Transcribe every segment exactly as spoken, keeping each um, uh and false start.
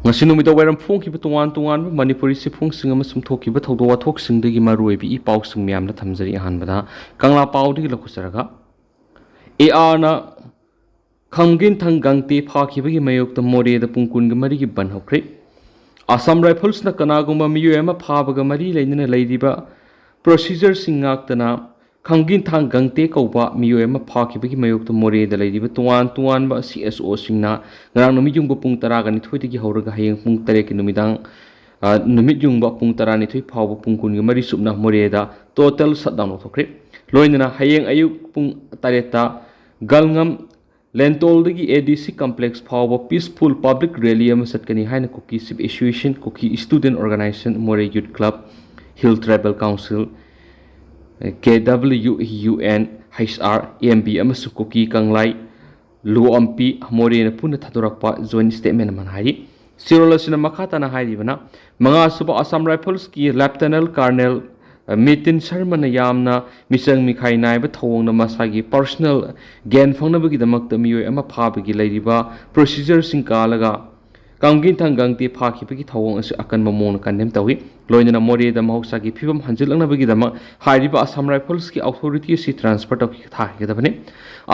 ꯉꯁꯤ ꯅꯨꯃꯤꯗꯥꯡ ꯋꯥꯏꯔꯝ ꯐꯣꯡꯈꯤꯕ ꯇꯣꯉꯥꯟ ꯇꯣꯉꯥꯟꯕ ꯃꯅꯤꯄꯨꯔꯤ ꯆꯦꯐꯣꯡꯁꯤꯡ ꯑꯃꯁꯨꯡ ꯊꯣꯛꯈꯤꯕ ꯊꯧꯗꯣꯛ ꯋꯥꯊꯣꯛꯁꯤꯡꯗꯒꯤ ꯃꯔꯨꯑꯣꯏꯕ ꯏ ꯄꯥꯎꯁꯤꯡ ꯃꯌꯥꯝꯗ ꯊꯝꯖꯔꯤ꯫ ꯑꯍꯥꯟꯕꯗ ꯀꯪꯂꯥ ꯄꯥꯎꯗꯒꯤ ꯂꯧꯈꯠꯆꯔꯒ, ꯑꯦ ꯑꯥꯔꯅ ꯈꯝꯒꯤꯟꯊꯪ ꯒꯪꯇꯦ ꯐꯥꯈꯤꯕꯒꯤ ꯃꯥꯌꯣꯛꯇ ꯃꯣꯔꯦꯗ ꯄꯨꯡ ꯀꯨꯟꯒ ꯃꯔꯤꯒꯤ ꯕꯟ ꯍꯧꯈ꯭ꯔꯦ꯫ ꯑꯁꯥꯝ ꯔꯥꯏꯐꯜꯁꯅ ꯀꯅꯥꯒꯨꯝꯕ ꯃꯤꯑꯣꯏ ꯑꯃ ꯐꯥꯕꯒ ꯃꯔꯤ ꯂꯩꯅꯅ ꯂꯩꯔꯤꯕ ꯄ꯭ꯔꯣꯁꯤꯖꯔꯁꯤꯡ ꯉꯥꯛꯇꯅ ꯈꯝꯒꯤꯟꯊꯥꯡ ꯒꯪꯇꯦ ꯀꯧꯕ ꯃꯤꯑꯣꯏ ꯑꯃ ꯐꯥꯈꯤꯕꯒꯤ ꯃꯥꯌꯣꯛꯇ ꯃꯣꯔꯦꯗ ꯂꯩꯔꯤꯕ ꯇꯣꯉꯥꯟ ꯇꯣꯉꯥꯟꯕ ꯁꯤ ꯑꯦꯁ ꯑꯣꯁꯤꯡꯅ ꯉꯔꯥꯡ ꯅꯨꯃꯤꯠꯌꯨꯡꯕ ꯄꯨꯡ ꯇꯔꯥꯒ ꯅꯤꯊꯣꯏꯗꯒꯤ ꯍꯧꯔꯒ ꯍꯌꯦꯡ ꯄꯨꯡ ꯇꯔꯦꯠꯀꯤ ꯅꯨꯃꯤꯗꯥꯡ, ꯑ, ꯅꯨꯃꯤꯠꯌꯨꯡꯕ ꯄꯨꯡ ꯇꯔꯥꯅꯤꯊꯣꯏ ꯐꯥꯎꯕ ꯄꯨꯡ ꯀꯨꯟꯒ ꯃꯔꯤ ꯆꯨꯞꯅ ꯃꯣꯔꯦꯗ ꯇꯣꯇꯦꯜ ꯁꯠꯗꯥꯎꯟ ꯂꯧꯊꯣꯛꯈ꯭ꯔꯦ꯫ ꯂꯣꯏꯅꯅ ꯍꯌꯦꯡ ꯑꯌꯨꯛ ꯄꯨꯡ ꯇꯔꯦꯠꯇ ꯒꯜꯉꯝ ꯂꯦꯟꯇꯣꯜꯗꯒꯤ ꯑꯦ ꯗꯤ ꯁꯤ ꯀꯝꯄ꯭ꯂꯦꯛꯁ ꯐꯥꯎꯕ ꯄꯤꯁꯐꯨꯜ ꯄꯕ꯭ꯂꯤꯛ ꯔꯦꯂꯤ ꯑꯃ ꯆꯠꯀꯅꯤ ꯍꯥꯏꯅ Kuki chief association, Kuki student organization, Moreh youth club, hill tribal council, K W U N, H R M B ꯑꯃꯁꯨꯡ ꯀꯨꯀꯤ ꯀꯪꯂꯥꯏ ꯂꯨꯑꯝꯄꯤ ꯃꯣꯔꯦꯅ ꯄꯨꯟꯅ ꯊꯥꯗꯣꯔꯛꯄ ꯖꯣꯏꯟ ꯁ꯭ꯇꯦꯠꯃꯦꯟ ꯑꯃꯅ ꯍꯥꯏꯔꯤ꯫ ꯆꯦꯔꯣꯜ ꯑꯁꯤꯅ ꯃꯈꯥ ꯇꯥꯅ ꯍꯥꯏꯔꯤꯕꯅ, ꯃꯉꯥꯁꯨꯕ ꯑꯁꯥꯝ ꯔꯥꯏꯐꯜꯁꯀꯤ ꯂꯦꯐꯇꯦꯅꯦꯟ ꯀꯔꯅꯦꯜ, ꯑ, ꯃꯤꯇꯤꯟ ꯁꯔꯃꯅ ꯌꯥꯝꯅ ꯃꯤꯆꯪ ꯃꯤꯈꯥꯏ ꯅꯥꯏꯕ ꯊꯧꯑꯣꯡꯅ ꯃꯁꯥꯒꯤ ꯄꯔꯁꯣꯅꯦꯜ ꯒꯦꯟ ꯐꯪꯅꯕꯒꯤꯗꯃꯛꯇ ꯃꯤꯑꯣꯏ ꯑꯃ ꯐꯥꯕꯒꯤ ꯂꯩꯔꯤꯕ ꯄ꯭ꯔꯣꯁꯤꯖꯔꯁꯤꯡ ꯀꯥꯜꯂꯒ ꯀꯝꯒꯤꯟꯊꯪ ꯒꯪꯇꯦ ꯐꯥꯈꯤꯕꯒꯤ ꯊꯧꯑꯣꯡ ꯑꯁꯤ ꯑꯀꯟꯕ ꯃꯑꯣꯡꯗ ꯀꯟꯗꯦꯝ ꯇꯧꯏ꯫ ꯂꯣꯏꯅꯅ ꯃꯣꯔꯦꯗ ꯃꯍꯧꯁꯥꯒꯤ ꯐꯤꯕꯝ ꯍꯟꯖꯤꯜꯂꯛꯅꯕꯒꯤꯗꯃꯛ ꯍꯥꯏꯔꯤꯕ ꯑꯁꯥꯝ ꯔꯥꯏꯐꯜꯁꯀꯤ ꯑꯣꯊꯣꯔꯤꯇꯤ ꯑꯁꯤ ꯇ꯭ꯔꯥꯟꯁꯐꯔ ꯇꯧꯈꯤ-, ꯊꯥꯈꯤꯒꯗꯕꯅꯤ꯫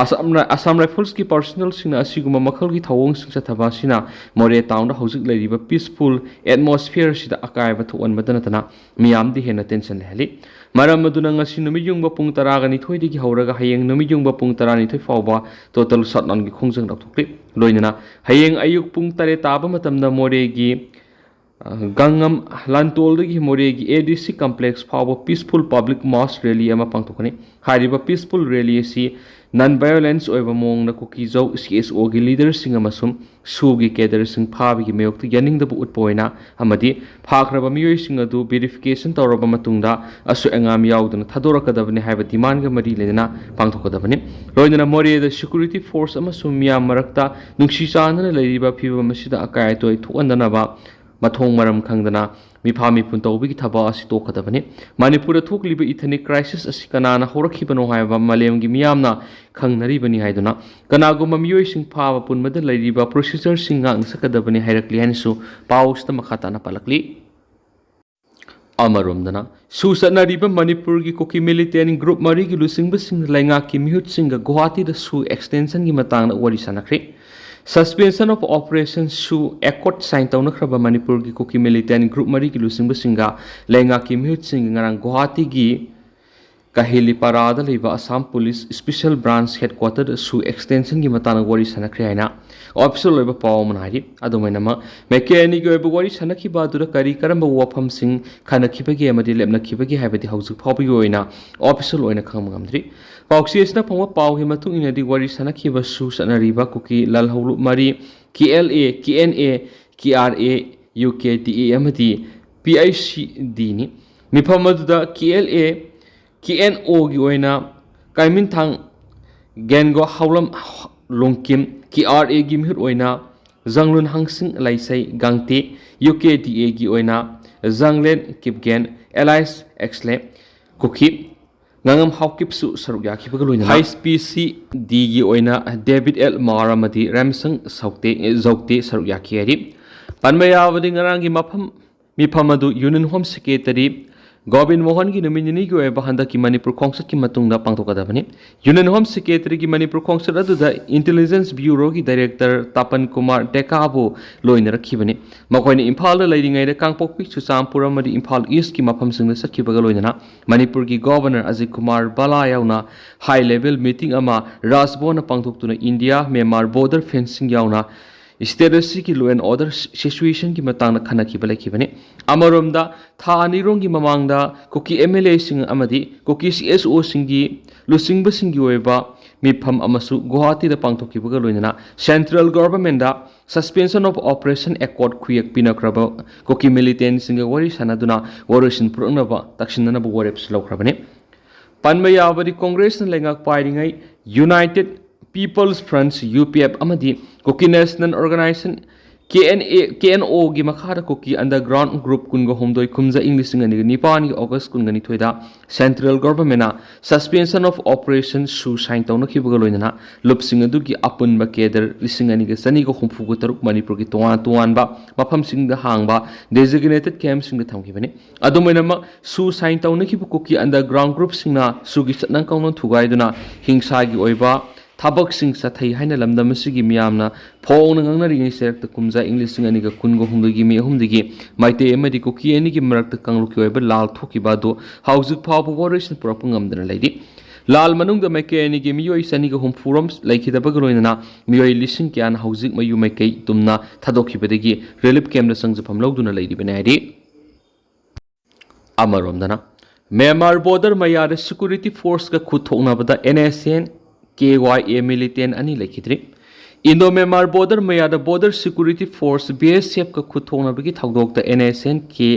ꯑꯁꯥꯝ ꯔꯥ-, ꯑꯁꯥꯝ ꯔꯥꯏꯐꯜꯁꯀꯤ ꯄꯔꯁꯣꯅꯦꯜꯁꯤꯡꯅ ꯑꯁꯤꯒꯨꯝꯕ ꯃꯈꯜꯒꯤ ꯊꯧꯑꯣꯡꯁꯤꯡ ꯆꯠꯊꯕ ꯑꯁꯤꯅ ꯃꯣꯔꯦ ꯇꯥꯎꯟꯗ ꯍꯧꯖꯤꯛ ꯂꯩꯔꯤꯕ ꯄꯤꯁꯐꯨꯜ ꯑꯦꯠꯃꯣꯁꯐꯤꯌꯔ ꯑꯁꯤꯗ ꯑꯀꯥꯏꯕ ꯊꯣꯛꯍꯟꯕꯗ ꯅꯠꯇꯅ ꯃꯤꯌꯥꯝꯗꯤ ꯍꯦꯟꯅ ꯇꯦꯟꯁꯟ ꯂꯩꯍꯜꯂꯤ꯫ ꯃꯔꯝ ꯑꯗꯨꯅ ꯉꯁꯤ ꯅꯨꯃꯤꯠ ꯌꯨꯡꯕ ꯄꯨꯡ ꯇꯔꯥꯒ ꯅꯤꯊꯣꯏꯗꯒꯤ ꯍꯧꯔꯒ ꯍꯌꯦꯡ ꯅꯨꯃꯤꯠ ꯌꯨꯡꯕ ꯄꯨꯡ ꯇꯔꯥꯅꯤꯊꯣꯏ ꯐꯥꯎꯕ ꯇꯣꯇꯦꯜ ꯁꯠꯗꯥꯎꯟꯒꯤ ꯈꯣꯡꯖꯪ ꯂꯧꯊꯣꯛꯈ꯭ꯔꯦ꯫ ꯂꯣꯏꯅꯅ ꯍꯌꯦꯡ ꯑꯌꯨꯛ ꯄꯨꯡ ꯇꯔꯦꯠ ꯇꯥꯕ ꯃꯇꯝꯗ ꯃꯣꯔꯦꯒꯤ, ꯑ, ꯒꯪꯉꯝ ꯂꯥꯟꯇꯣꯜꯗꯒꯤ ꯃꯣꯔꯦꯒꯤ ꯑꯦ ꯗꯤ ꯁꯤ ꯀꯝꯄ꯭ꯂꯦꯛꯁ ꯐꯥꯎꯕ ꯄꯤꯁꯐꯨꯜ ꯄꯕ꯭ꯂꯤꯛ ꯃꯥꯁ ꯔꯦꯂꯤ ꯑꯃ ꯄꯥꯡꯊꯣꯛꯀꯅꯤ꯫ ꯍꯥꯏꯔꯤꯕ ꯄꯤꯁꯐꯨꯜ ꯔꯦꯂꯤ ꯑꯁꯤ ꯅꯟ ꯚꯥꯏꯑꯣꯂꯦꯟꯁ ꯑꯣꯏꯕ ꯃꯑꯣꯡꯗ ꯀꯨꯀꯤꯖꯧ ꯁꯤ ꯑꯦꯁ ꯑꯣꯒꯤ ꯂꯤꯗꯔꯁꯤꯡ ꯑꯃꯁꯨꯡ ꯁꯨꯒꯤ ꯀꯦꯗꯔꯁꯤꯡ ꯐꯥꯕꯒꯤ ꯃꯥꯌꯣꯛꯇ ꯌꯥꯅꯤꯡꯗꯕ ꯎꯠꯄ ꯑꯣꯏꯅ ꯑꯃꯗꯤ ꯐꯥꯈ꯭ꯔꯕ ꯃꯤꯑꯣꯏꯁꯤꯡ ꯑꯗꯨ ꯚꯦꯔꯤꯐꯤꯀꯦꯁꯟ ꯇꯧꯔꯕ ꯃꯇꯨꯡꯗ ꯑꯁꯣꯏ ꯑꯉꯥꯝ ꯌꯥꯎꯗꯅ ꯊꯥꯗꯣꯔꯛꯀꯗꯕꯅꯤ ꯍꯥꯏꯕ ꯗꯤꯃꯥꯟꯒ ꯃꯔꯤ ꯂꯩꯅꯅ ꯄꯥꯡꯊꯣꯛꯀꯗꯕꯅꯤ꯫ ꯂꯣꯏꯅꯅ ꯃꯣꯔꯦꯗ ꯁꯦꯀ꯭ꯌꯨꯔꯤꯇꯤ ꯐꯣꯔꯁ ꯑꯃꯁꯨꯡ ꯃꯤꯌꯥꯝ ꯃꯔꯛꯇ ꯅꯨꯡꯁꯤ ꯆꯥꯟꯅꯅ ꯂꯩꯔꯤꯕ ꯐꯤꯕꯝ ꯑꯁꯤꯗ ꯑꯀꯥꯏ ꯑꯇꯣꯏ ꯊꯣꯛꯍꯟꯗꯅꯕ ꯃꯊꯣꯡ ꯃꯔꯝ ꯈꯪꯗꯅ ꯃꯤꯐꯥ ꯃꯤꯄꯨꯟ ꯇꯧꯕꯒꯤ ꯊꯕꯛ ꯑꯁꯤ ꯇꯣꯛꯀꯗꯕꯅꯤ꯫ ꯃꯅꯤꯄꯨꯔꯗ ꯊꯣꯛꯂꯤꯕ ethnic crisis ꯑꯁꯤ ꯀꯅꯥꯅ ꯍꯧꯔꯛꯈꯤꯕꯅꯣ ꯍꯥꯏꯕ ꯃꯥꯂꯦꯝꯒꯤ ꯃꯤꯌꯥꯝꯅ ꯈꯪꯅꯔꯤꯕꯅꯤ ꯍꯥꯏꯗꯨꯅ, ꯀꯅꯥꯒꯨꯝꯕ ꯃꯤꯑꯣꯏꯁꯤꯡ ꯐꯥꯕ ꯄꯨꯟꯕꯗ ꯂꯩꯔꯤꯕ procedureꯁꯤꯡ ꯉꯥꯛꯅ ꯆꯠꯀꯗꯕꯅꯤ ꯍꯥꯏꯔꯛꯂꯤ ꯍꯥꯏꯅꯁꯨ ꯄꯥꯎ ꯑꯁꯤꯗ ꯃꯈꯥ ꯇꯥꯅ ꯄꯜꯂꯛꯂꯤ꯫ ꯑꯃꯔꯣꯝꯗꯅ, ꯁꯨ ꯆꯠꯅꯔꯤꯕ ꯃꯅꯤꯄꯨꯔꯒꯤ ꯀꯨꯀꯤ militant group ꯃꯔꯤꯒꯤ ꯂꯨꯆꯤꯡꯕꯁꯤꯡꯅ ꯂꯩꯉꯥꯛꯀꯤ ꯃꯤꯍꯨꯠꯁꯤꯡꯒ ꯒꯨꯋꯥꯍꯥꯇꯤꯗ ꯁꯨ extensionꯒꯤ ꯃꯇꯥꯡꯗ ꯋꯥꯔꯤ ꯁꯥꯟꯅꯈ꯭ꯔꯦ꯫ Suspension of Operation ꯁꯨ accord sign ꯇꯧꯅꯈ꯭ꯔꯕ ꯃꯅꯤꯄꯨꯔꯒꯤ ꯀꯨꯀꯤ militant group ꯃꯔꯤꯒꯤ ꯂꯨꯆꯤꯡꯕꯁꯤꯡꯒ ꯂꯩꯉꯥꯛꯀꯤ ꯃꯤꯍꯨꯠꯁꯤꯡꯒ ꯉꯔꯥꯡ ꯒꯨꯋꯥꯍꯥꯇꯤꯒꯤ ꯀꯍꯤꯂꯤꯄꯥꯔꯥꯗ ꯂꯩꯕ ꯑꯁꯥꯝ ꯄꯨꯂꯤꯁ special branch headquarterꯗ ꯁꯨ extensionꯒꯤ ꯃꯇꯥꯡꯗ ꯋꯥꯔꯤ ꯁꯥꯟꯅꯈ꯭ꯔꯦ ꯍꯥꯏꯅ official ꯑꯣꯏꯕ ꯄꯥꯎ ꯑꯃꯅ ꯍꯥꯏꯔꯤ꯫ ꯑꯗꯨꯝ ꯑꯣꯏꯅꯃꯛ, ꯃꯥꯏꯀꯩ ꯑꯅꯤꯒꯤ ꯑꯣꯏꯕ ꯋꯥꯔꯤ ꯁꯥꯟꯅꯈꯤꯕ ꯑꯗꯨꯗ ꯀꯔꯤ ꯀꯔꯝꯕ ꯋꯥꯐꯝꯁꯤꯡ ꯈꯟꯅꯈꯤꯕꯒꯦ ꯑꯃꯗꯤ ꯂꯦꯞꯅꯈꯤꯕꯒꯦ ꯍꯥꯏꯕꯗꯤ ꯍꯧꯖꯤꯛ ꯐꯥꯎꯕꯒꯤ ꯑꯣꯏꯅ official ꯑꯣꯏꯅ ꯈꯪꯕ ꯉꯝꯗ꯭ꯔꯤ꯫ ꯄꯥꯎꯆꯦ ꯑꯁꯤꯅ ꯐꯪꯕ ꯄꯥꯎꯒꯤ ꯃꯇꯨꯡ ꯏꯟꯅꯗꯤ, ꯋꯥꯔꯤ ꯁꯥꯟꯅꯈꯤꯕ ꯁꯨ ꯆꯠꯅꯔꯤꯕ ꯀꯨꯀꯤ ꯂꯥꯜꯍꯧꯂꯨꯞ ꯃꯔꯤ, K L A, K N A, K R A, U K D A ꯑꯃꯗꯤ ꯄꯤ ꯑꯥꯏ ꯁꯤ ꯗꯤꯅꯤ꯫ ꯃꯤꯐꯝ ꯑꯗꯨꯗ ꯀꯦ ꯑꯦꯜ ꯑꯦ, ꯀꯦ ꯑꯦꯟ ꯑꯣꯒꯤ ꯑꯣꯏꯅ ꯀꯥꯏꯃꯤꯟꯊꯥꯡ ꯒꯦꯟꯒꯣ ꯍꯥꯎꯂꯝ ꯂꯣꯡꯀꯤꯝ, ꯀꯦ ꯑꯥꯔ ꯑꯦꯒꯤ ꯃꯤꯍꯨꯠ ꯑꯣꯏꯅ ꯖꯪꯂꯨꯟ ꯍꯪꯁꯤꯡ ꯂꯩꯁꯩ ꯒꯥꯡꯇꯦ, ꯌꯨ ꯀꯦ ꯗꯤ ꯑꯦꯒꯤ ꯑꯣꯏꯅ ꯖꯪꯂꯦꯟ ꯀꯤꯞꯒꯦꯟ ꯑꯦꯂꯥꯏꯁ ꯑꯦꯛꯁꯂꯦ ꯀꯨꯀꯤ, ꯉꯥꯉꯝ ꯍꯥꯎꯀꯤꯞꯁꯨ ꯁꯔꯨꯛ ꯌꯥꯈꯤꯕꯒ ꯂꯣꯏꯅꯅ ꯍꯩꯆ ꯄꯤ ꯁꯤ ꯗꯤꯒꯤ ꯑꯣꯏꯅ ꯗꯦꯕꯤꯠ ꯑꯦꯜ ꯃꯥꯔ ꯑꯃꯗꯤ ꯔꯦꯝꯁꯪ ꯁꯧꯇꯦ, ꯖꯧꯇꯦ ꯁꯔꯨꯛ ꯌꯥꯈꯤ ꯍꯥꯏꯔꯤ꯫ ꯄꯟꯕ ꯌꯥꯕꯗꯤ, ꯉꯔꯥꯡꯒꯤ ꯃꯐꯝ, ꯃꯤꯐꯝ ꯑꯗꯨ Union Home Secretary ꯒꯣꯕꯤꯟ ꯃꯣꯍꯟꯒꯤ ꯅꯨꯃꯤꯠ ꯅꯤꯅꯤꯒꯤ ꯑꯣꯏꯕ ꯍꯟꯗꯛꯀꯤ ꯃꯅꯤꯄꯨꯔ ꯈꯣꯡꯆꯠꯀꯤ ꯃꯇꯨꯡꯗ ꯄꯥꯡꯊꯣꯛꯀꯗꯕꯅꯤ꯫ Union Home Secretaryꯒꯤ ꯃꯅꯤꯄꯨꯔ ꯈꯣꯡꯆꯠ ꯑꯗꯨꯗ Intelligence Bureauꯒꯤ Director ꯇꯥꯄꯟ ꯀꯨꯃꯥꯔ ꯗꯦꯀꯥꯕꯨ ꯂꯣꯏꯅꯔꯛꯈꯤꯕꯅꯤ꯫ ꯃꯈꯣꯏꯅ ꯏꯝꯐꯥꯜꯗ ꯂꯩꯔꯤꯉꯩꯗ ꯀꯥꯡꯄꯣꯛꯄꯤ, ꯆꯨꯔꯆꯥꯟꯄꯨꯔ ꯑꯃꯗꯤ ꯏꯝꯐꯥꯜ Eastꯀꯤ ꯃꯐꯝꯁꯤꯡꯗ ꯆꯠꯈꯤꯕꯒ ꯂꯣꯏꯅꯅ ꯃꯅꯤꯄꯨꯔꯒꯤ Governor ꯑꯖꯤꯠ ꯀꯨꯃꯥꯔ ꯕꯂꯥ ꯌꯥꯎꯅ high level meeting ꯑꯃ ꯔꯥꯖꯚꯕꯟꯗ ꯄꯥꯡꯊꯣꯛꯇꯨꯅ India Myanmar border fencing ꯌꯥꯎꯅ state ꯑꯁꯤꯒꯤ law and order situationꯒꯤ ꯃꯇꯥꯡꯗ ꯈꯟꯅꯈꯤꯕ ꯂꯩꯈꯤꯕꯅꯤ꯫ ꯑꯃꯔꯣꯝꯗ, ꯊꯥ ꯑꯅꯤꯔꯣꯝꯒꯤ ꯃꯃꯥꯡꯗ ꯀꯨꯀꯤ ꯑꯦꯝ ꯑꯦꯜ ꯑꯦꯁꯤꯡ ꯑꯃꯗꯤ ꯀꯨꯀꯤ ꯁꯤ ꯑꯦꯁ ꯑꯣꯁꯤꯡꯒꯤ ꯂꯨꯆꯤꯡꯕꯁꯤꯡꯒꯤ ꯑꯣꯏꯕ ꯃꯤꯐꯝ ꯑꯃꯁꯨ ꯒꯨꯋꯥꯍꯥꯇꯤꯗ ꯄꯥꯡꯊꯣꯛꯈꯤꯕꯒ ꯂꯣꯏꯅꯅ central governmentꯗ Suspension of Operation accord ꯈꯨꯌꯦꯛ ꯄꯤꯅꯈ꯭ꯔꯕ ꯀꯨꯀꯤ militantꯁꯤꯡꯒ ꯋꯥꯔꯤ ꯁꯥꯟꯅꯗꯨꯅ ꯋꯥꯔꯣꯏꯁꯤꯟ ꯄꯨꯔꯛꯅꯕ ꯇꯛꯁꯤꯟꯅꯅꯕ ꯋꯥꯔꯦꯞꯁꯨ ꯂꯧꯈ꯭ꯔꯕꯅꯤ꯫ ꯄꯟꯕ ꯌꯥꯕꯗꯤ, ꯀꯣꯡꯒ꯭ꯔꯦꯁꯅ ꯂꯩꯉꯥꯛ ꯄꯥꯏꯔꯤꯉꯩ United People's Front, U P F, ꯑꯃꯗꯤ Kuki National Organisation, K N A, K N ꯑꯣꯒꯤ ꯃꯈꯥꯗ ꯀꯨꯀꯤ ꯑꯟꯗꯔꯒ꯭ꯔꯥꯎꯟ ꯒ꯭ꯔꯨꯞ ꯀꯨꯟꯒ ꯍꯨꯝꯗꯣꯏ ꯈꯨꯝꯖ ꯏꯪ ꯂꯤꯁꯤꯡ ꯑꯅꯤꯒ ꯅꯤꯄꯥꯟꯒꯤ ꯑꯣꯒꯁ ꯀꯨꯟꯒ ꯅꯤꯊꯣꯏꯗ ꯁꯦꯟꯇ꯭ꯔꯦꯜ ꯒꯣꯚꯔꯟꯃꯦꯟꯅ suspension of operation ꯁꯨ ꯁꯥꯏꯟ ꯇꯧꯅꯈꯤꯕꯒ ꯂꯣꯏꯅꯅ ꯂꯨꯞꯁꯤꯡ ꯑꯗꯨꯒꯤ ꯑꯄꯨꯟꯕ ꯀꯦꯗꯔ ꯂꯤꯁꯤꯡ ꯑꯅꯤꯒ ꯆꯅꯤꯒ ꯍꯨꯝꯐꯨꯒ ꯇꯔꯨꯛ ꯃꯅꯤꯄꯨꯔꯒꯤ ꯇꯣꯉꯥꯟ ꯇꯣꯉꯥꯟꯕ ꯃꯐꯝꯁꯤꯡꯗ ꯍꯥꯡꯕ designated campꯁꯤꯡꯗ ꯊꯝꯈꯤꯕꯅꯤ꯫ ꯑꯗꯨꯝ ꯑꯣꯏꯅꯃꯛ, ꯁꯨ ꯁꯥꯏꯟ ꯇꯧꯅꯈꯤꯕ ꯀꯨꯀꯤ ꯑꯟꯗꯔꯒ꯭ꯔꯥꯎꯟ ꯒ꯭ꯔꯨꯞꯁꯤꯡꯅ ꯁꯨꯒꯤ ꯆꯠꯅ ꯀꯥꯡꯂꯣꯟ ꯊꯨꯒꯥꯏꯗꯨꯅ ꯍꯤꯡꯁꯥꯒꯤ ꯑꯣꯏꯕ ꯊꯕꯛꯁꯤꯡ ꯆꯠꯊꯩ ꯍꯥꯏꯅ ꯂꯝꯗꯝ ꯑꯁꯤꯒꯤ ꯃꯤꯌꯥꯝꯅ ꯐꯣꯡꯅ ꯉꯥꯡꯅꯔꯤꯉꯩ ꯆꯩꯔꯛꯇ ꯀꯨꯝꯖꯥ ꯏꯪ ꯂꯤꯁꯤꯡ ꯑꯅꯤꯒ ꯀꯨꯟꯒ ꯍꯨꯝꯗꯣꯏꯒꯤ ꯃꯦ ꯑꯍꯨꯝꯗꯒꯤ ꯃꯩꯇꯩ ꯑꯃꯗꯤ ꯀꯨꯀꯤ ꯑꯅꯤꯒꯤ ꯃꯔꯛꯇ ꯀꯥꯡꯂꯨꯞꯀꯤ ꯑꯣꯏꯕ ꯂꯥꯜ ꯊꯣꯛꯈꯤꯕ ꯑꯗꯨ ꯍꯧꯖꯤꯛ ꯐꯥꯎꯕ ꯋꯥꯔꯣꯏꯁꯤꯟ ꯄꯨꯔꯛꯄ ꯉꯝꯗꯅ ꯂꯩꯔꯤ꯫ ꯂꯥꯜ ꯃꯅꯨꯡꯗ ꯃꯥꯏꯀꯩ ꯑꯅꯤꯒꯤ ꯃꯤꯑꯣꯏ ꯆꯅꯤꯒ ꯍꯨꯝꯐꯨ ꯔꯣꯝ ꯂꯩꯈꯤꯗꯕꯒ ꯂꯣꯏꯅꯅ ꯃꯤꯑꯣꯏ ꯂꯤꯁꯤꯡ ꯀꯌꯥꯅ ꯍꯧꯖꯤꯛ ꯃꯌꯨꯝ ꯃꯥꯏꯀꯩ ꯇꯨꯝꯅ ꯊꯥꯗꯣꯛꯈꯤꯕꯗꯒꯤ ꯔꯤꯂꯤꯐ ꯀꯦꯝꯞꯇ ꯆꯪꯖꯐꯝ ꯂꯧꯗꯨꯅ ꯂꯩꯔꯤꯕꯅꯤ ꯍꯥꯏꯔꯤ꯫ ꯑꯃꯔꯣꯝꯗꯅ, ꯃ꯭ꯌꯥꯟꯃꯥꯔ ꯕꯣꯔꯗꯔ ꯃꯌꯥꯗ ꯁꯦꯀ꯭ꯌꯨꯔꯤꯇꯤ ꯐꯣꯔꯁꯀ ꯈꯨꯠ ꯊꯣꯛꯅꯕꯗ and S and K Y ꯑꯦ ꯃꯤꯂꯤꯇꯦꯟ ꯑꯅꯤ ꯂꯩꯈꯤꯗ꯭ꯔꯤ꯫ ꯏꯟꯗꯣ ꯃ꯭ꯌꯥꯟꯃꯥꯔ ꯕꯣꯔꯗꯔ ꯃꯌꯥꯗ ꯕꯣꯔꯗꯔ ꯁꯦꯀ꯭ꯌꯨꯔꯤꯇꯤ ꯐꯣꯔꯁ, ꯕꯤ ꯑꯦꯁ ꯑꯦꯐꯀ ꯈꯨꯠ ꯊꯣꯛꯅꯕꯒꯤ ꯊꯧꯗꯣꯛꯇ and S and K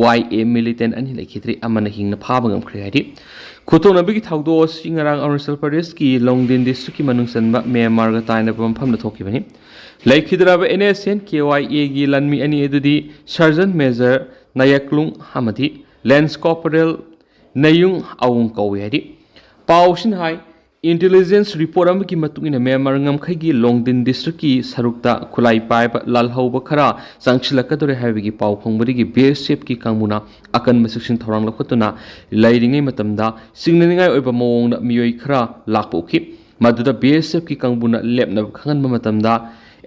Y ꯑꯦ ꯃꯤꯂꯤꯇꯦꯟ ꯑꯅꯤ ꯂꯩꯈꯤꯗ꯭ꯔꯤ, ꯑꯃꯅ ꯍꯤꯡꯅ ꯐꯥꯕ ꯉꯝꯈ꯭ꯔꯦ ꯍꯥꯏꯔꯤ꯫ ꯈꯨꯠ ꯊꯣꯛꯅꯕꯒꯤ ꯊꯧꯗꯣꯛ ꯑꯁꯤ ꯉꯔꯥꯡ ꯑꯔꯨꯅꯥꯆꯜ ꯄ꯭ꯔꯗꯦꯁꯀꯤ ꯂꯣꯡꯗꯤꯟ ꯗꯤꯁꯇ꯭ꯔꯤꯛꯀꯤ ꯃꯅꯨꯡ ꯆꯟꯕ ꯃ꯭ꯌꯥꯟꯃꯥꯔꯒ ꯇꯥꯏꯅꯕ ꯃꯐꯝꯗ ꯊꯣꯛꯈꯤꯕꯅꯤ꯫ ꯂꯩꯈꯤꯗ꯭ꯔꯕ and S and K Y ꯑꯦꯒꯤ ꯂꯥꯟꯃꯤ ꯑꯅꯤ ꯑꯗꯨꯗꯤ ꯁꯔꯖꯟ ꯃꯦꯖꯔ ꯅꯥꯌꯦꯛꯂꯨꯡ ꯑꯃꯗꯤ ꯂꯦꯟꯁ ꯀꯣꯔꯄꯣꯔꯦꯜ ꯅꯌꯨꯡ ꯑꯋꯨꯡ ꯀꯧꯏ ꯍꯥꯏꯔꯤ꯫ ꯄꯥꯎꯁꯤꯅ ꯍꯥꯏ, ꯏꯟꯇꯦꯂꯤꯖꯦꯟꯁ ꯔꯤꯄꯣꯔꯠ ꯑꯃꯒꯤ ꯃꯇꯨꯡ ꯏꯟꯅ ꯃ꯭ꯌꯥꯟꯃꯥꯔ ꯉꯝꯈꯩꯒꯤ ꯂꯣꯡꯗꯤꯟ ꯗꯤꯁꯇ꯭ꯔꯤꯛꯀꯤ ꯁꯔꯨꯛꯇ ꯈꯨꯠꯂꯥꯏ ꯄꯥꯏꯕ ꯂꯥꯜꯍꯧꯕ ꯈꯔ ꯆꯪꯁꯤꯜꯂꯛꯀꯗꯧꯔꯦ ꯍꯥꯏꯕꯒꯤ ꯄꯥꯎ ꯐꯪꯕꯗꯒꯤ ꯕꯤ ꯑꯦꯁ ꯑꯦꯐꯀꯤ ꯀꯥꯡꯕꯨꯅ ꯑꯀꯟꯕ ꯆꯦꯛꯁꯤꯟ ꯊꯧꯔꯥꯡ ꯂꯧꯈꯠꯇꯨꯅ ꯂꯩꯔꯤꯉꯩ ꯃꯇꯝꯗ ꯆꯤꯡꯅꯅꯤꯡꯉꯥꯏ ꯑꯣꯏꯕ ꯃꯑꯣꯡꯗ ꯃꯤꯑꯣꯏ ꯈꯔ ꯂꯥꯛꯄ ꯎꯈꯤ꯫ ꯃꯗꯨꯗ ꯕꯤ ꯑꯦꯁ ꯑꯦꯐꯀꯤ ꯀꯥꯡꯕꯨꯅ ꯂꯦꯞꯅꯕ ꯈꯪꯍꯟꯕ ꯃꯇꯝꯗ,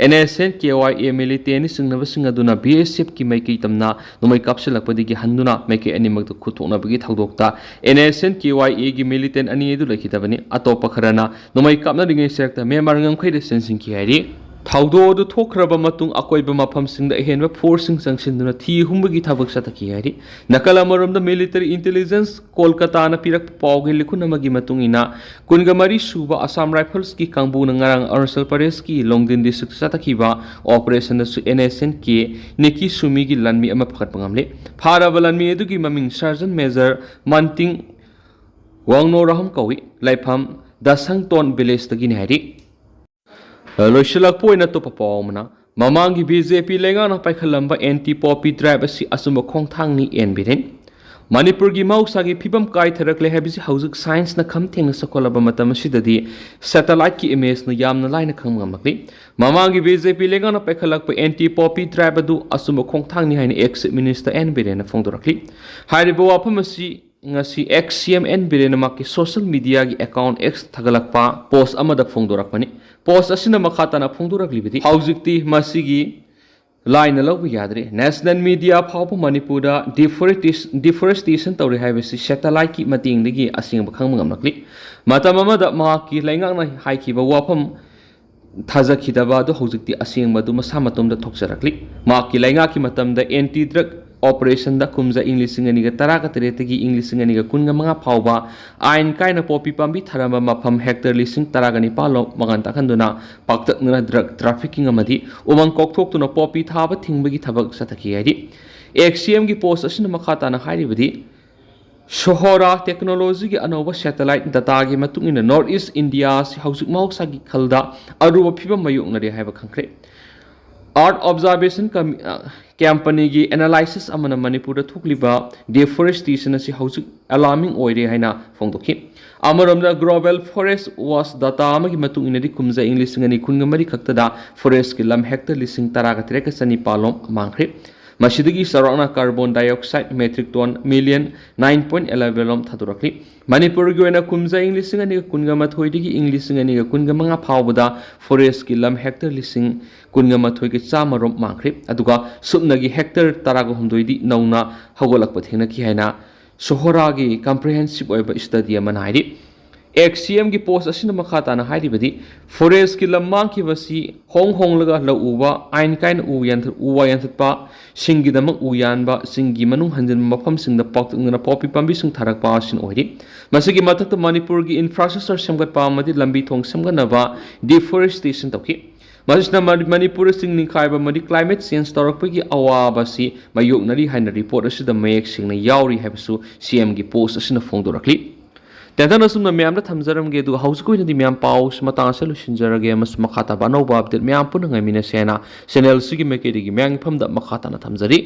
and S and K Y ꯑꯦ ꯃꯤꯂꯤꯇꯦꯟꯅ ꯆꯤꯡꯅꯕꯁꯤꯡ ꯑꯗꯨꯅ ꯕꯤ ꯑꯦꯁ ꯑꯦꯐꯀꯤ ꯃꯥꯏꯀꯩ ꯇꯝꯅ ꯅꯣꯡꯃꯩ ꯀꯥꯞꯁꯤꯜꯂꯛꯄꯗꯒꯤ ꯍꯟꯗꯨꯅ ꯃꯥꯏꯀꯩ ꯑꯅꯤꯃꯛꯇ ꯈꯨꯠ ꯊꯣꯛꯅꯕꯒꯤ ꯊꯧꯗꯣꯛꯇ and S and K Y ꯑꯦꯒꯤ ꯃꯤꯂꯤꯇꯦꯟ ꯑꯅꯤ ꯑꯗꯨ ꯂꯩꯈꯤꯗꯕꯅꯤ꯫ ꯑꯇꯣꯞꯄ ꯈꯔꯅ ꯅꯣꯡꯃꯩ ꯀꯥꯞꯅꯔꯤꯉꯩ ꯆꯩꯔꯛꯇ ꯃ꯭ꯌꯥꯟꯃꯥꯔ ꯉꯝꯈꯩꯗ ꯆꯦꯟꯁꯤꯟꯈꯤ ꯍꯥꯏꯔꯤ꯫ ꯊꯧꯗꯣꯛ ꯑꯗꯨ ꯊꯣꯛꯈ꯭ꯔꯕ ꯃꯇꯨꯡ ꯑꯀꯣꯏꯕ ꯃꯐꯝꯁꯤꯡꯗ ꯑꯍꯦꯟꯕ ꯐꯣꯔꯁꯁꯤꯡ ꯆꯪꯁꯤꯟꯗꯨꯅ ꯊꯤ ꯍꯨꯝꯕꯒꯤ ꯊꯕꯛ ꯆꯠꯊꯈꯤ ꯍꯥꯏꯔꯤ꯫ ꯅꯥꯀꯜ ꯑꯃꯔꯣꯝꯗ, ꯃꯤꯂꯤꯇꯔꯤ ꯏꯟꯇꯦꯂꯤꯖꯦꯟꯁ ꯀꯣꯜꯀꯇꯥꯅ ꯄꯤꯔꯛꯄ ꯄꯥꯎꯒꯤ ꯂꯤꯈꯨꯟ ꯑꯃꯒꯤ ꯃꯇꯨꯡ ꯏꯟꯅ, ꯀꯨꯟꯒ ꯃꯔꯤ ꯁꯨꯕ ꯑꯁꯥꯝ ꯔꯥꯏꯐꯜꯁꯀꯤ ꯀꯥꯡꯕꯨꯅ ꯉꯔꯥꯡ ꯑꯔꯨꯅꯥꯆꯜ ꯄ꯭ꯔꯗꯦꯁꯀꯤ ꯂꯣꯡꯗꯤꯟ ꯗꯤꯁꯇ꯭ꯔꯤꯛꯇ ꯆꯠꯊꯈꯤꯕ ꯑꯣꯄꯔꯦꯁꯟꯗꯁꯨ ꯑꯦꯟ ꯑꯦꯁ ꯑꯦꯟ ꯀꯦ ꯅꯤꯀꯤ ꯁꯨꯃꯤꯒꯤ ꯂꯥꯟꯃꯤ ꯑꯃ ꯐꯒꯠꯄ ꯉꯝꯂꯦ꯫ ꯐꯥꯔꯕ ꯂꯥꯟꯃꯤ ꯑꯗꯨꯒꯤ ꯃꯃꯤꯡ ꯁꯔꯖꯟ ꯃꯦꯖꯔ ꯃꯟꯇꯤꯡ ꯋꯥꯡꯅꯣ ꯔꯥꯍꯝ ꯀꯧꯏ꯫ ꯂꯩꯐꯝ ꯗꯁꯪꯇꯣꯟ ꯚꯤꯂꯦꯖꯇꯒꯤꯅꯤ ꯍꯥꯏꯔꯤ꯫ ꯂꯣꯏꯁꯤꯜꯂꯛꯄ ꯑꯣꯏꯅ ꯑꯇꯣꯞꯄ ꯄꯥꯎ ꯑꯃꯅ, ꯃꯃꯥꯡꯒꯤ ꯕꯤ ꯖꯦ ꯄꯤ ꯂꯩꯉꯥꯛꯅ ꯄꯥꯏꯈꯠꯂꯝꯕ ꯑꯦꯟꯇꯤ ꯄꯣꯄꯤ ꯗ꯭ꯔꯥꯏꯕ ꯑꯁꯤ ꯑꯆꯨꯝꯕ ꯈꯣꯡꯊꯥꯡꯅꯤ, ꯑꯦꯟ ꯕꯤꯔꯦꯟ꯫ ꯃꯅꯤꯄꯨꯔꯒꯤ ꯃꯍꯧꯁꯥꯒꯤ ꯐꯤꯕꯝ ꯀꯥꯏꯊꯔꯛꯂꯦ ꯍꯥꯏꯕꯁꯤ ꯍꯧꯖꯤꯛ ꯁꯥꯏꯟꯁꯅ ꯈꯝ ꯊꯦꯡꯅ ꯆꯥꯎꯈꯠꯂꯕ ꯃꯇꯝ ꯑꯁꯤꯗꯗꯤ ꯁꯦꯇꯦꯂꯥꯏꯠꯀꯤ ꯏꯃꯦꯖꯅ ꯌꯥꯝꯅ ꯂꯥꯏꯅ ꯈꯪꯕ ꯉꯝꯂꯛꯂꯤ꯫ ꯃꯃꯥꯡꯒꯤ ꯕꯤ ꯖꯦ ꯄꯤ ꯂꯩꯉꯥꯛꯅ ꯄꯥꯏꯈꯠꯂꯛꯄ ꯑꯦꯟꯇꯤ ꯄꯣꯄꯤ ꯗ꯭ꯔꯥꯏꯕ ꯑꯗꯨ ꯑꯆꯨꯝꯕ ꯈꯣꯡꯊꯥꯡꯅꯤ ꯍꯥꯏꯅ ꯑꯦꯛꯁ ꯆꯤꯐ ꯃꯤꯅꯤꯁꯇꯔ ꯑꯦꯟ ꯕꯤꯔꯦꯟꯅ ꯐꯣꯡꯗꯣꯔꯛꯂꯤ꯫ ꯍꯥꯏꯔꯤꯕ ꯋꯥꯐꯝ ꯑꯁꯤ ꯉꯁꯤ ꯑꯦꯛꯁ ꯁꯤ ꯑꯦꯝ ꯑꯦꯟ ꯕꯤꯔꯦꯟꯅ ꯃꯍꯥꯛꯀꯤ ꯁꯣꯁꯤꯌꯦꯜ ꯃꯤꯗꯤꯌꯥꯒꯤ ꯑꯦꯀꯥꯎꯟ ꯑꯦꯛꯁ ꯊꯥꯒꯠꯂꯛꯄ ꯄꯣꯁ ꯑꯃꯗ ꯐꯣꯡꯗꯣꯔꯛꯄꯅꯤ꯫ ꯄꯣꯁ ꯑꯁꯤꯅ ꯃꯈꯥ ꯇꯥꯅ ꯐꯣꯡꯗꯣꯔꯛꯂꯤꯕꯗꯤ, ꯍꯧꯖꯤꯛꯇꯤ ꯃꯁꯤꯒꯤ ꯂꯥꯏꯅ ꯂꯧꯕ ꯌꯥꯗ꯭ꯔꯦ꯫ ꯅꯦꯁꯅꯦꯜ ꯃꯤꯗꯤꯌꯥ ꯐꯥꯎꯕ ꯃꯅꯤꯄꯨꯔꯗ ꯗꯤꯐꯣꯔꯦꯁꯇꯦꯁꯟ ꯇꯧꯔꯦ ꯍꯥꯏꯕꯁꯤ ꯁꯦꯇꯦꯂꯥꯏꯠꯀꯤ ꯃꯇꯦꯡꯗꯒꯤ ꯑꯁꯦꯡꯕ ꯈꯪꯕ ꯉꯝꯂꯛꯂꯤ꯫ ꯃꯇꯝ ꯑꯃꯗ ꯃꯍꯥꯛꯀꯤ ꯂꯩꯉꯥꯛꯅ ꯍꯥꯏꯈꯤꯕ ꯋꯥꯐꯝ ꯊꯥꯖꯈꯤꯗꯕ ꯑꯗꯨ ꯍꯧꯖꯤꯛꯇꯤ ꯑꯁꯦꯡꯕ ꯑꯗꯨ ꯃꯁꯥ ꯃꯇꯣꯝꯗ ꯊꯣꯛꯆꯔꯛꯂꯤ꯫ ꯃꯍꯥꯛꯀꯤ ꯂꯩꯉꯥꯛꯀꯤ ꯃꯇꯝꯗ ꯑꯦꯟꯇꯤ ꯗ꯭ꯔꯒ ꯑꯣꯄꯔꯦꯁꯟꯗ ꯀꯨꯝꯖꯥ ꯏꯪ ꯂꯤꯁꯤꯡ ꯑꯅꯤꯒ ꯇꯔꯥꯒ ꯇꯔꯦꯠꯇꯒꯤ ꯏꯪ ꯂꯤꯁꯤꯡ ꯑꯅꯤꯒ ꯀꯨꯟꯒ ꯃꯉꯥ ꯐꯥꯎꯕ ꯑꯥꯏꯟ ꯀꯥꯏꯅ ꯄꯣꯄꯤ ꯄꯥꯝꯕꯤ ꯊꯥꯔꯝꯕ ꯃꯐꯝ ꯍꯦꯛꯇꯔ ꯂꯤꯁꯤꯡ ꯇꯔꯥꯒ ꯅꯤꯄꯥꯜ ꯂꯣꯝ ꯃꯉꯥꯟ ꯇꯥꯛꯍꯟꯗꯨꯅ ꯄꯥꯛꯇꯛꯅꯅ ꯗ꯭ꯔꯒ ꯇ꯭ꯔꯥꯐꯤꯀꯤꯡ ꯑꯃꯗꯤ ꯎꯃꯪ ꯀꯣꯛꯊꯣꯛꯇꯨꯅ ꯄꯣꯄꯤ ꯊꯥꯕ ꯊꯤꯡꯕꯒꯤ ꯊꯕꯛ ꯆꯠꯊꯈꯤ ꯍꯥꯏꯔꯤ꯫ ꯑꯦꯛꯁ ꯁꯤ ꯑꯦꯝꯒꯤ ꯄꯣꯁ ꯑꯁꯤꯅ ꯃꯈꯥ ꯇꯥꯅ ꯍꯥꯏꯔꯤꯕꯗꯤ, ꯁꯣꯍꯣꯔꯥ ꯇꯦꯛꯅꯣꯂꯣꯖꯤꯒꯤ ꯑꯅꯧꯕ ꯁꯦꯇꯦꯂꯥꯏꯠ ꯗꯇꯥꯒꯤ ꯃꯇꯨꯡ ꯏꯟꯅ ꯅꯣꯔꯠ ꯏꯁ ꯏꯟꯗꯤꯌꯥ ꯑꯁꯤ ꯍꯧꯖꯤꯛ ꯃꯍꯧꯁꯥꯒꯤ ꯈꯜꯗ ꯑꯔꯨꯕ ꯐꯤꯕꯝ ꯃꯥꯌꯣꯛꯅꯔꯦ ꯍꯥꯏꯕ ꯈꯪꯈ꯭ꯔꯦ꯫ ꯑꯥꯔꯠ ꯑꯣꯕꯖꯥꯔꯕꯦꯁꯟ ꯀꯝ-, ꯑ, ꯀꯝꯄꯅꯤꯒꯤ ꯑꯦꯅꯥꯂꯥꯏꯁꯤꯁ ꯑꯃꯅ ꯃꯅꯤꯄꯨꯔꯗ ꯊꯣꯛꯂꯤꯕ ꯗꯤꯐꯣꯔꯦꯁꯇꯦꯁꯟ ꯑꯁꯤ ꯍꯧꯖꯤꯛ ꯑꯦꯂꯥꯔꯃꯤꯡ ꯑꯣꯏꯔꯦ ꯍꯥꯏꯅ ꯐꯣꯡꯗꯣꯛꯈꯤ꯫ ꯑꯃꯔꯣꯝꯗ, ꯒ꯭ꯂꯣꯕꯦꯜ ꯐꯣꯔꯦꯁ ꯋꯥꯆ ꯗꯇꯥ ꯑꯃꯒꯤ ꯃꯇꯨꯡ ꯏꯟꯅꯗꯤ, ꯀꯨꯝꯖꯥ ꯏꯪ ꯂꯤꯁꯤꯡ ꯑꯅꯤ ꯀꯨꯟꯒ ꯃꯔꯤ ꯈꯛꯇꯗ ꯐꯣꯔꯦꯁꯀꯤ ꯂꯝ ꯍꯦꯛꯇꯔ ꯂꯤꯁꯤꯡ ꯇꯔꯥꯒ ꯇꯔꯦꯠꯀ ꯆꯅꯤꯄꯥꯜ ꯂꯣꯝ ꯃꯥꯡꯈ꯭ꯔꯦ꯫ ꯃꯁꯤꯗꯒꯤ ꯆꯥꯎꯔꯥꯛꯅ carbon dioxide metric ton million nine point eleven ꯂꯣꯝ ꯊꯥꯗꯣꯔꯛꯂꯤ꯫ ꯃꯅꯤꯄꯨꯔꯒꯤ ꯑꯣꯏꯅ ꯀꯨꯝꯖꯥ ꯏꯪ ꯂꯤꯁꯤꯡ ꯑꯅꯤꯒ ꯀꯨꯟꯒ ꯃꯥꯊꯣꯏꯗꯒꯤ ꯏꯪ ꯂꯤꯁꯤꯡ ꯑꯅꯤꯒ ꯀꯨꯟꯒ ꯃꯉꯥ ꯐꯥꯎꯕꯗ ꯐꯣꯔꯦꯁꯀꯤ ꯂꯝ ꯍꯦꯛꯇꯔ ꯂꯤꯁꯤꯡ ꯀꯨꯟꯒ ꯃꯥꯊꯣꯏꯒ ꯆꯥꯝꯃ ꯔꯣꯝ ꯃꯥꯡꯈ꯭ꯔꯦ꯫ ꯑꯗꯨꯒ ꯁꯨꯞꯅꯒꯤ ꯍꯦꯛꯇꯔ ꯇꯔꯥꯒ ꯍꯨꯝꯗꯣꯏꯗꯤ ꯅꯧꯅ ꯍꯧꯒꯠꯂꯛꯄ ꯊꯦꯡꯅꯈꯤ ꯍꯥꯏꯅ ꯁꯣꯍꯣꯔꯥꯒꯤ ꯀꯝꯄ꯭ꯔꯤꯍꯦꯟꯁꯤꯞ ꯑꯣꯏꯕ ꯁ꯭ꯇꯗꯤ ꯑꯃꯅ ꯍꯥꯏꯔꯤ꯫ ꯑꯦꯛꯁ ꯁꯤ ꯑꯦꯝꯒꯤ ꯄꯣꯁ ꯑꯁꯤꯅ ꯃꯈꯥ ꯇꯥꯅ ꯍꯥꯏꯔꯤꯕꯗꯤ, ꯐꯣꯔꯦꯁꯀꯤ ꯂꯝ ꯃꯥꯡꯈꯤꯕꯁꯤ ꯍꯣꯡ ꯍꯣꯡꯂꯒ ꯂꯧ ꯎꯕ, ꯑꯥꯏꯟ ꯀꯥꯏꯅ ꯎ ꯌꯥꯟꯊ-, ꯎ ꯋꯥ ꯌꯥꯟꯊꯠꯄ, ꯁꯤꯡꯒꯤꯗꯃꯛ ꯎ ꯌꯥꯟꯕ, ꯆꯤꯡꯒꯤ ꯃꯅꯨꯡ ꯍꯟꯖꯤꯟꯕ ꯃꯐꯝꯁꯤꯡꯗ ꯄꯥꯛꯇꯛꯅꯅ ꯄꯣꯄꯤ ꯄꯥꯝꯕꯤꯁꯤꯡ ꯊꯥꯔꯛꯄ ꯑꯁꯤꯅ ꯑꯣꯏꯔꯤ꯫ ꯃꯁꯤꯒꯤ ꯃꯊꯛꯇ ꯃꯅꯤꯄꯨꯔꯒꯤ ꯏꯟꯐ꯭ꯔꯥꯁ꯭ꯇ꯭ꯔꯛꯆꯔ ꯁꯦꯝꯒꯠꯄ ꯑꯃꯗꯤ ꯂꯝꯕꯤ ꯊꯣꯡ ꯁꯦꯝꯒꯠꯅꯕ ꯗꯤꯐꯣꯔꯦꯁꯇꯦꯁꯟ ꯇꯧꯈꯤ꯫ ꯃꯁꯤꯅ ꯃꯅꯤ-, ꯃꯅꯤꯄꯨꯔ ꯆꯤꯡ ꯅꯤꯡꯈꯥꯏꯕ ꯑꯃꯗꯤ ꯀ꯭ꯂꯥꯏꯃꯦꯠ ꯆꯦꯟꯖ ꯇꯧꯔꯛꯄꯒꯤ ꯑꯋꯥꯕ ꯑꯁꯤ ꯃꯥꯌꯣꯛꯅꯔꯤ ꯍꯥꯏꯅ ꯔꯤꯄꯣꯔꯠ ꯑꯁꯤꯗ ꯃꯌꯦꯛ ꯁꯦꯡꯅ ꯌꯥꯎꯔꯤ ꯍꯥꯏꯕꯁꯨ ꯁꯤ ꯑꯦꯝꯒꯤ ꯄꯣꯁ ꯑꯁꯤꯅ ꯐꯣꯡꯗꯣꯔꯛꯂꯤ꯫ ꯇꯦꯟꯇꯛꯅ ꯁꯨꯝꯅ ꯃꯌꯥꯝꯗ ꯊꯝꯖꯔꯝꯒꯦ, ꯑꯗꯨꯒ ꯍꯧꯖꯤꯛꯀꯤ ꯑꯣꯏꯅꯗꯤ ꯃꯌꯥꯝ ꯄꯥꯎꯁꯤ ꯃꯇꯥꯡ ꯑꯁꯤꯗ ꯂꯣꯏꯁꯤꯟꯖꯔꯒꯦ, ꯑꯃꯁꯨꯡ ꯃꯈꯥ ꯇꯥꯕ ꯑꯅꯧꯕ update ꯃꯌꯥꯝ ꯄꯨꯟꯅ ꯉꯥꯏꯃꯤꯟꯅꯁꯦ ꯍꯥꯏꯅ channel ꯑꯁꯤꯒꯤ ꯃꯥꯏꯀꯩꯗꯒꯤ ꯃꯌꯥꯝꯒꯤ ꯃꯐꯝꯗ ꯃꯈꯥ ꯇꯥꯅ ꯊꯝꯖꯔꯤ꯫